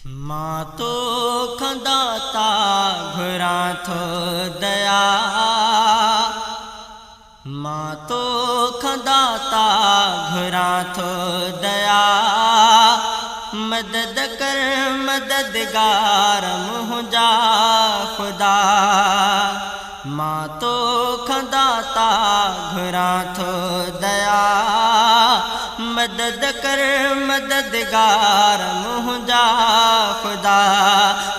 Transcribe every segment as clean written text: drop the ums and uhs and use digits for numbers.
مان تو کان داتا گهران ٿو ديا، مان تو کان داتا گهران ٿو ديا، مدد ڪر مددگار منهنجا خدا. مان تو کان داتا گهران ٿو ديا، مدد ڪر مددگار منهنجا خدا.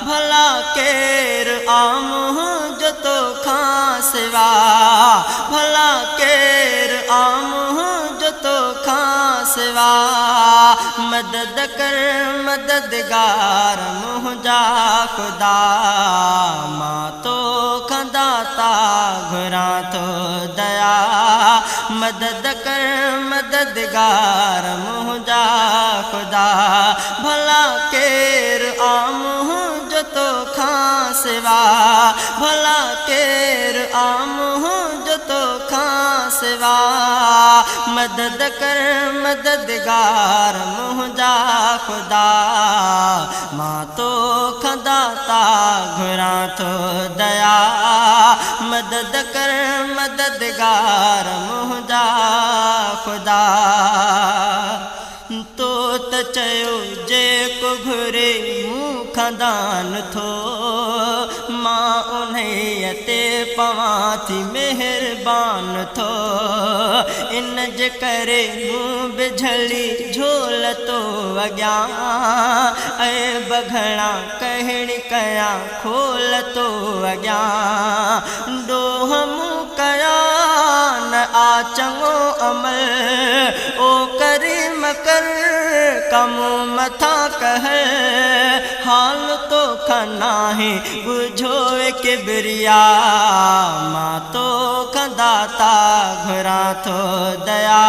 ڀلا ڪير آ منهنجو توکان سوا، ڀلا ڪير آ منهنجو توکان سوا، مدد ڪر مددگار منهنجا خدا. مان تو کان داتا گهران ٿو ديا، مدد ڪر مددگار منهنجا خدا. ڀلا ڪير آ منهنجو توکان سوا، ڀلا ڪير آ منهنجو توکان سوا، مدد ڪر مددگار منهنجا خدا. مان تو کان داتا گهران ٿو ديا، مدد ڪر مددگار منهنجا خدا. تو ته چيو جيڪو گهري مون کان دان ٿو، مان انهيء تي پوان ٿي مهربان ٿو. ان جي ڪري مون به جهلي جهول تو اڳيان، عيب گهڻا ڪهڙي ڪيان کول تو اڳيان. ڏوهه مون ڪيا نه آ چڱو عمل، او ڪريم ڪر ڪم مٿان قهر. حال توکان ناهي ڳجهو اي ڪبريا، مان توکان داتا گهران ٿو ديا،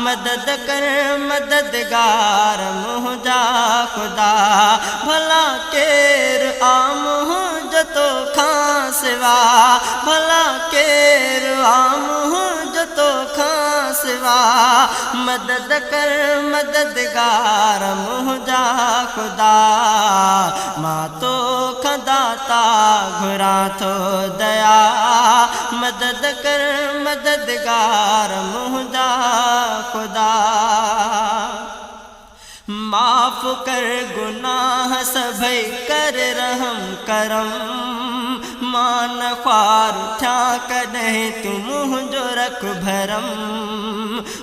مدد ڪر مددگار منهنجا خدا. ڀلا ڪير آ منهنجو توکان سوا، ڀلا ڪير آ منهنجو توکان سوا، مدد ڪر مددگار منهنجا خدا. مان توکان داتا گهران ٿو ديا، مدد ڪر مددگار منهنجا خدا. معاف ڪر گناهه سڀئي ڪر رحم ڪرم، مان نه خوار ٿيان ڪڏهن تون منهنجو رک ڀرم.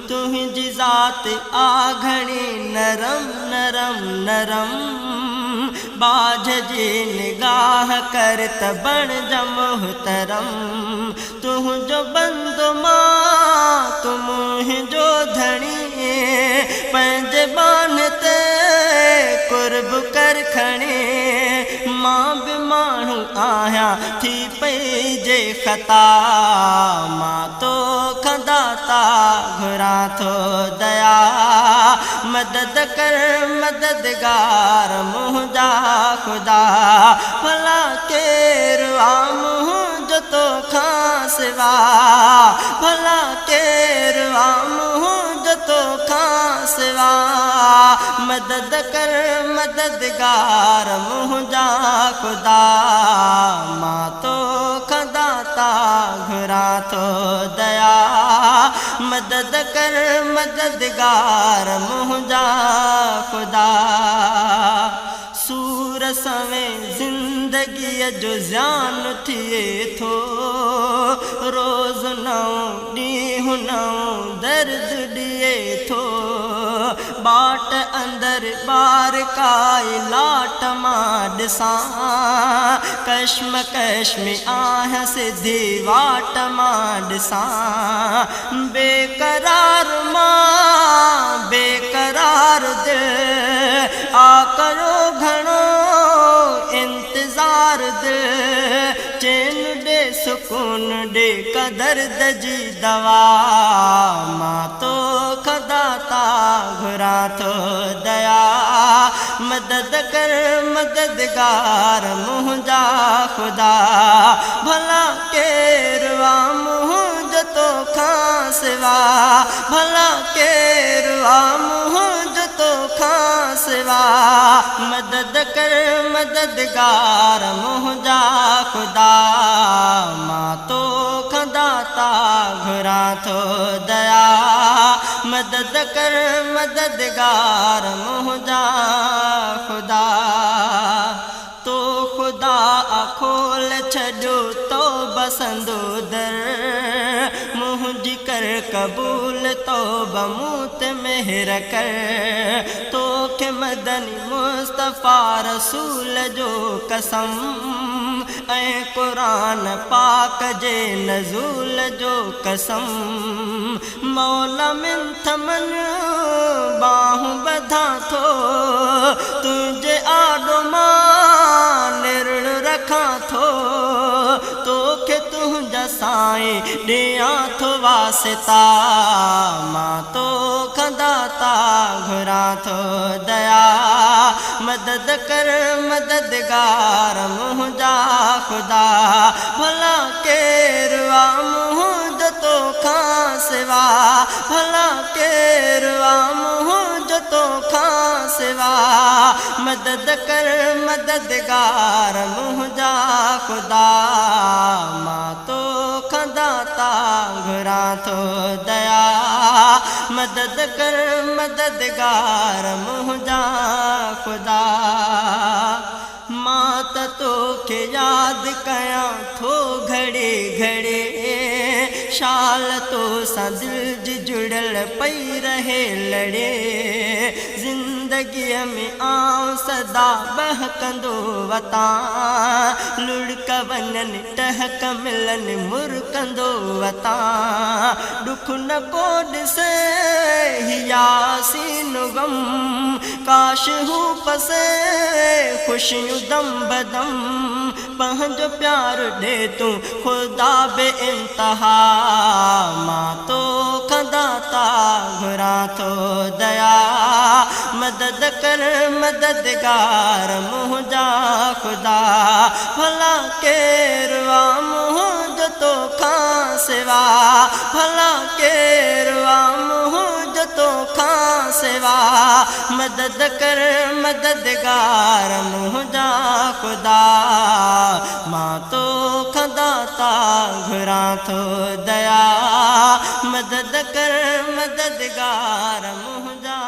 تنهنجي ذات آ گهڻي نرم نرم نرم، ٻاجهه جي نگاهه ڪر ته بڻجان محترم. تنهنجو بندو مان تون منهنجو ڌڻي، پنهنجي ٻانهن تي قرب ڪر کڻي. مان به ماڻهو آهيان ٿي پئي جي خطا، مان توکان داتا گهران ٿو ديا، مدد ڪر مددگار منهنجا خدا. ڀلا ڪير آ منهنجو توکان سوا، ڀلا ڪير آ منهنجو توکان سوا، مدد ڪر مددگار منهنجا خدا. مان توکان داتا گهران ٿو ديا، مدد ڪر مددگار منهنجا خدا. سور سوين زندگيء جو زيان ٿئي ٿو، روز نئون ڏينهن نئون درد ڏئي ٿو. ٻاٽ اندر ٻار ڪائي لاٽ مان ڏسان، ڪشمڪش ۾ آهيان سڌي واٽ مان ڏسان. بيقرار مان بيقرار دل آ ڪيو گهڻو انتظار دل، چين ڏي سڪون ڏي ڪا درد جي دوا. مان توکان داتا گهران ٿو ديا، مدد ڪر مددگار منهنجا خدا. ڀلا ڪير آ منهنجو توکان سوا، ڀلا ڪير آ منهنجو توکان سوا. مدد ڪر مددگار منهنجا خدا، مان توکان داتا گهران ٿو ديا. مدد ڪر مددگار منهنجا خدا. تو خدا کول ڇڏيو توبه سندو در، منهنجي ڪر قبول توبه، مون تي مهر ڪر. توکي مدني مصطفيٰ رسول جو قسم ۽ قرآن پاڪ جي نزول جو قسم، مولا منٿ من ٻانهون ٻڌان ٿو، تنهنجي آڏو مان نرڙ رکان ٿو. توکي تنهنجا سائين ڏيان ٿو واسطا، مان توکان داتا گهران ٿو ديا. مدد ڪر مددگار منهنجا خدا. ڀلا ڪير آ منهنجو توکان سوا؟ ڀلا ڪير آ منهنجو توکان سوا؟ مدد ڪر مددگار منهنجا خدا، مان توکان داتا گهران ٿو ديا. مدد ڪر مددگار منهنجا خدا. مان ته توکي ياد ڪيان ٿو گهڙي گهڙي، شال تو سان دل جي جڙيل پئي رهي لڙي. زندگيءَ ۾ آئون سدا ٻهڪندو وتان، لڙڪ وڃن ٽهڪ ملن مرڪندو وتان. ڏک نه ڪو ڏسي هي ياسين غم، ڪاش هو پسي خوشيون دم بدم. پنهنجو پيار ڏي تون خدا بي انتها، مان توکان داتا گهران ٿو ديا. مدد ڪر مددگار منهنجا خدا. ڀلا ڪير آ منهنجو توکان سوا؟ ڀلا ڪير آ منهنجو توکان سوا؟ مدد ڪر مددگار منهنجا خدا، مان توکان داتا گهران ٿو ديا. مدد ڪر مددگار منهنجا